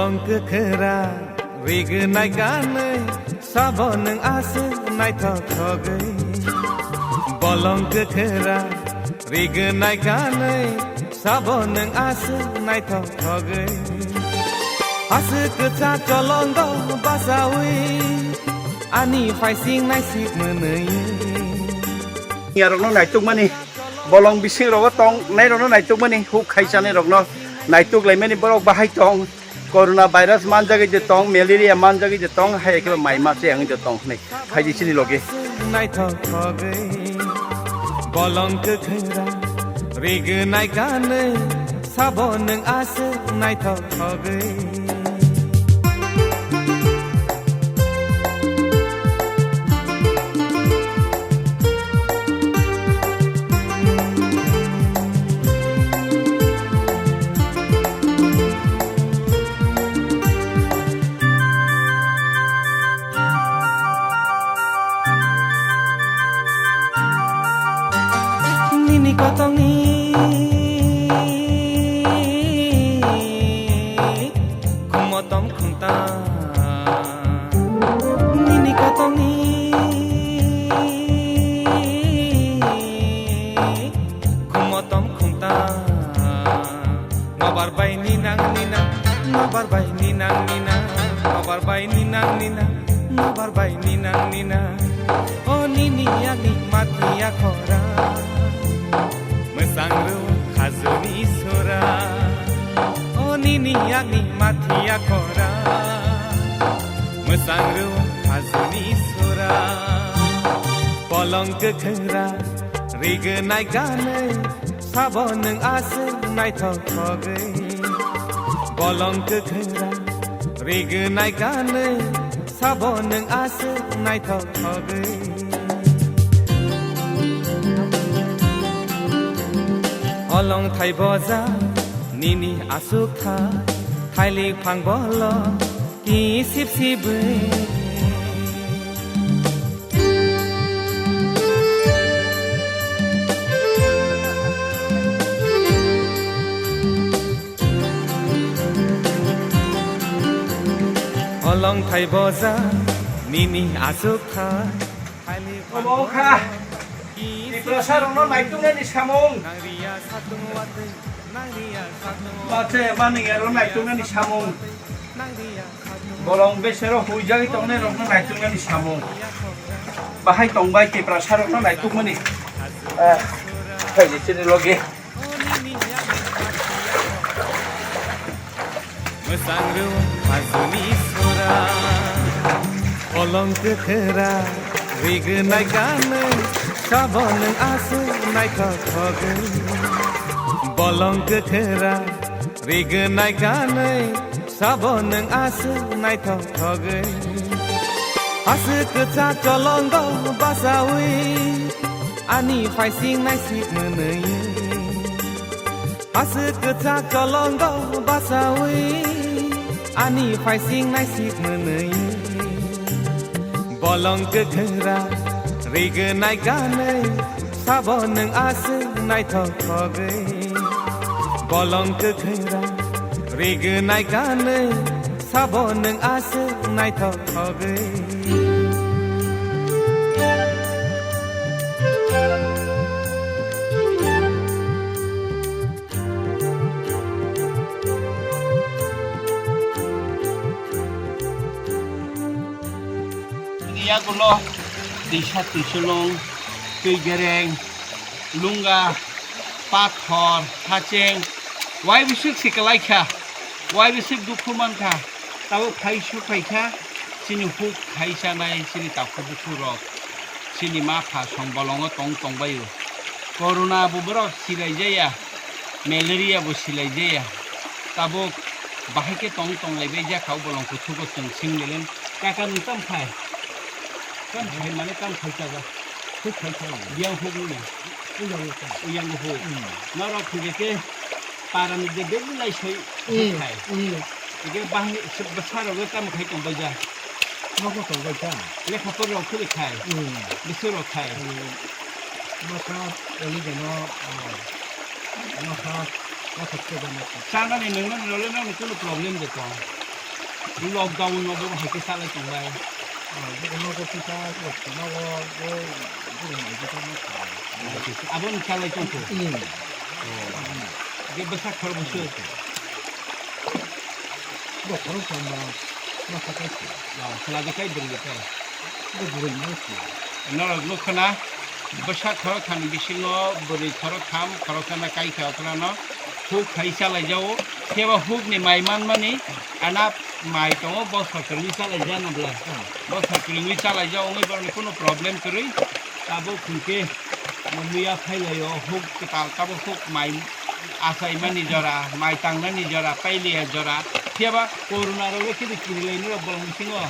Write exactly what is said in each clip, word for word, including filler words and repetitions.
Kwkhwra rignai ganwi sabo nwng aswk naithok thogwi. Bolong kwkhwra rignai ganwi sabo nwng aswk naithok thogwi. Aswk kwchak cholongo bachawi ani phaising naisik mwnwi. Yarokno naitukmani, bolong bisingrogo tongnairokno naitukmani, huk khai chanairokno naituk laimani borok bahai tong. Corona virus manjagwi de tong, malaria manjagwi de tong, hai khe mai ma se ang de tong hwnwi phaidi chini logi. Naithok thogwi bolong kwkhwra rignai ganwi sabo nwng aswk naithok thogwi. Nini kotongni khumotong khunta. Nini kotongni khumotong khunta. Nobar bai ninang ninang, nobar bai ninang ninang, nobar bai ninang ninang, nobar bai ninang ninang. O nini yakni mathiya khora, mwsang rw khajuni sora. O nini yakni mathiya khora, mwsang rw khajuni sora. Bolong kwkhwra rignai ganwi sabo nwng aswk naithok thogwi. Bolong kwkhwra rignai ganwi sabo nwng aswk naithok thogwi. Olong thai boja nini aswk tha, thailik phang bolo ki sip sibwi. Olong thai boja nini aswk tha. Obo kha Tiprasa rokno naituknani samung. Bache mani aro naituknani samung. Bolong besero huijagwi tongnai rokno naituknani samung. Bahai tongbai Tiprasa rokno naitukmani. Eh, phaidi chini logi. Mwsang rw hajuni sora. Bolong kwkhwra rignai ganwi sabo nwng aswk naithok thogwi. Bolong kwkhwra rignai ganwi sabo nwng aswk naithok thogwi. Aswk kwchak cholongo bachawi ani phaising naisik mwnwi. Aswk kwchak cholongo bachawi ani phaising naisik mwnwi. Bolong kwkhwra rignai ganwi sabo nwng aswk naithok thogwi. Bolong kwkhwra rignai ganwi sabo nwng aswk naithok thogwi. Yagulo twisa twisulung, twi gereng, lunga, pathor, hacheng, wai biswk si kwlai kha, wai biswk dukhu man kha. Tabuk phai su phai kha, chini huk khai chanai, chini takhuk bukhuk rok, chini ma pha song bolongo tong tong bai o. Corona bo borok silai jaya, malaria bo silai jaya. Tabuk bahai khe tong tong lai bai jakha o bolong kuthugo chwng sing beleng. Kaka nwng tam khai? Tam khai mane tam khai chaga. Huk khai chaga. Biyang huk nini. Uyang huk. Uyang huk. Hmm. Norok thwide khe parani je bebulai soi Hmm. khai. Hmm. Ike bahai se bwsarok tam khai tong bai ja. Nokho tong bai ta. Lekha porok phuri khai. Hmm. Bisirok khai. Hmm. Masa oli geno, ah, masa, masa khe geno. Chanani nwngnani role nang kunu problem de tong. Lockdown no bo hai khe salai tong bai. Ah, bo no ko kita ko no ko bo bo mai ko no. Abo ni salai tong ko. Hmm. Oh. Ge bwsa khor bwswk. Bo khorok tong ba ma sa kai. Oh, sala de kai bwrwi kai. Bo bwrwi ma si. Norok nukho na. Bwsa khoroktham ni bisingo bwrwi khoroktham, khoroksano kaikha okrano huk hai chalaijao. Phiya ba hukni mai manmani ana mai tongo, bosor kwrwngwi chalaijana bwle. Bosor kwrwngwi chalaijao wngwi borokni kunu problem kwrwi. Tabuk hwnkhe muya phailaio huk kwtal, tabuk huk mai achaimani jora, mai tangnani jora, pailiya jora. Phiya ba corona rok le khe kirilainai rok bolong bisingo.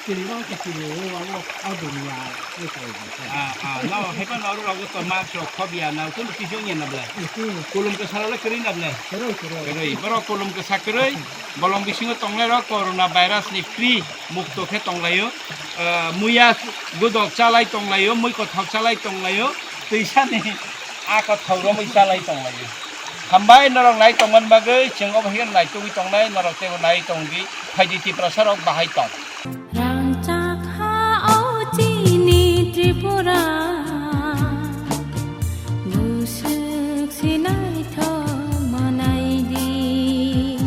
Kiri rok khe kiri o, abo, o dunia, o koi. Ah, ah, no, hepa no oro rogo to mask rok khobya na, kun kisi ongya na bwle. Isi. Kulum kwsa rok le kwrwi na bwle. Kwrwi, kwrwi. Kwrwi, borok kulum kwsa kwrwi, bolong bisingo tongnai rok corona virus ni free mukto khe tonglaio. Ah, muya gudok chalai tonglaio, mui kothok chalai tonglaio, twisani a kothok romwi chalai tonglaio. Hambai norok nai tongmani bagwi, chwng obo hiyan nai tongwi tongnai, norok teibo nai tongdi, phaidi Tiprasa rok bahai tong. Rangchak ha o chini Tripura, buswk se naithok manai di.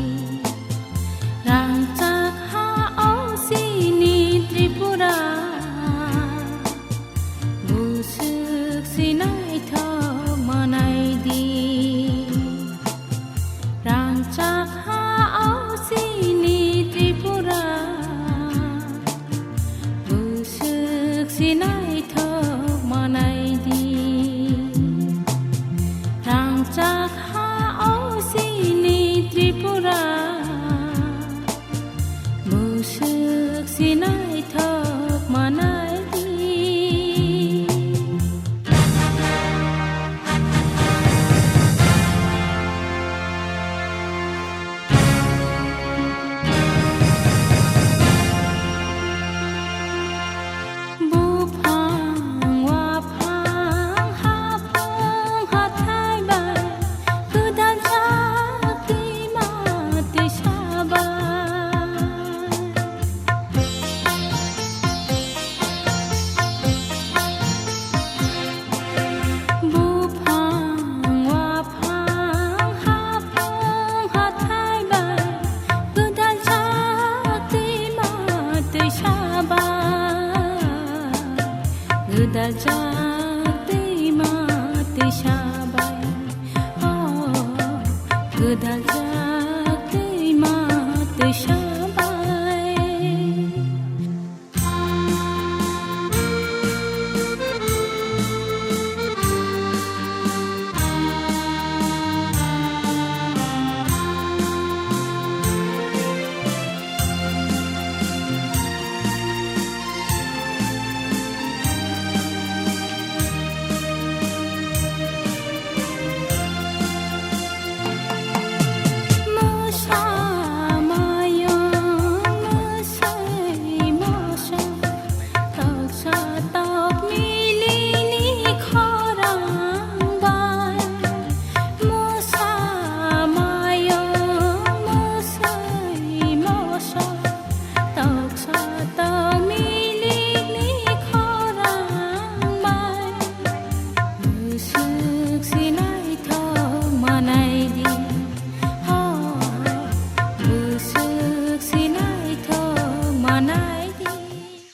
Rangchak ha o chini Tripura, buswk se naithok manai di. Rangchak ha o chini Tripura, buswk se naithok manai di. Rangchak ha o chini Tripura, buswk se naithok manai di. Buphang, waphang, haphang, hathai bai, kwdal jak twi ma twi sabai. Buphang, waphang, haphang, hathai bai, kwdal jak twi ma twi sabai, kwdal jak twi ma twi sabai, oh, kwdal jak